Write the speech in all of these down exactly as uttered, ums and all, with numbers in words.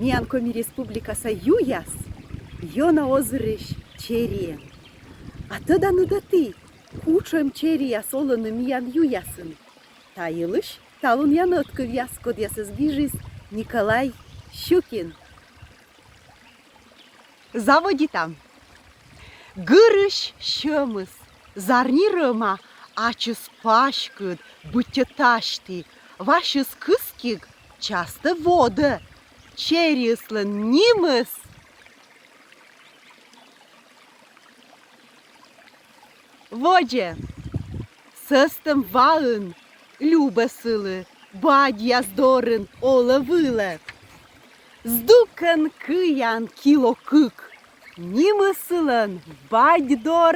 Миян Коми Республикаса юяс ёна озырысь чериен. А тӧданныд-ӧ ті, кутшӧм черияс олӧны миян юясын? Та йылысь талунъя нӧдкывъяс, кодъясӧс гижис Николай Щукин. Заводитам. Гырысь сьӧмыс, зарни рӧма, ачыс паськыд, быттьӧ тасьті, васьыс кыскиг, частӧ водӧ. Чериыслӧн нимыс водзӧ. Сӧстӧм ваын любӧ сылы, бадьяс дорын олӧ-вылӧ. Здукӧн кыян кило кык, нимыс сылӧн Бадьдор.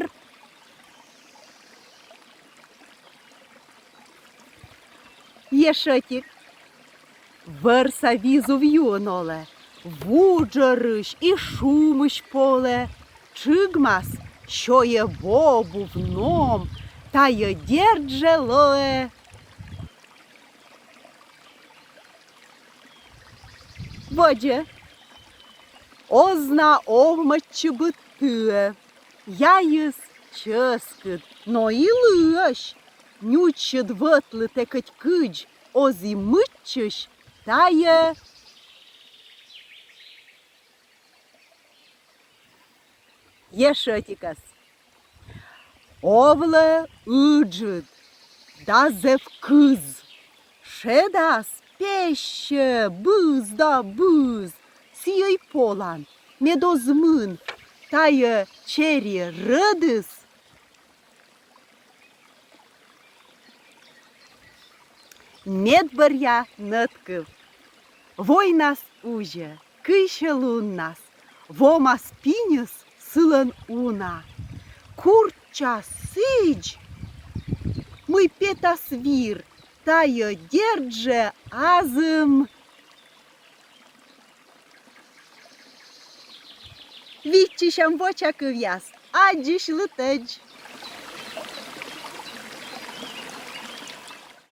Ещӧ ӧтик. Вӧрса визув юӧн олӧ, вуджӧрысь и шумысь полӧ, тшыгмас, сёйӧ бобув, ном, тайӧ, дерт жӧ, лоӧ водзӧ. Оз на овмӧдчы быд тыӧ, яйыс чӧскыд, но и лыӧсь, нюдсьыд вӧтлы тэ кӧть кыдз, оз и мыччысь, тайӧ ещӧ ӧтикӧс. Овлӧ ыджыд да зэв кыз. Шедас пессьӧ быз да быз, сійӧ и полан, мед оз мын, тайӧ черри рӧдыс. Медбӧръя нӧдкыв. Войнас узьӧ, кыйсьӧ луннас, вомас пиньыс сылӧн уна. Курчча сідз, мый петас вир, тайӧ, дерт жӧ, азым. Виччысям вочакывъяс, аддзысьлытӧдз.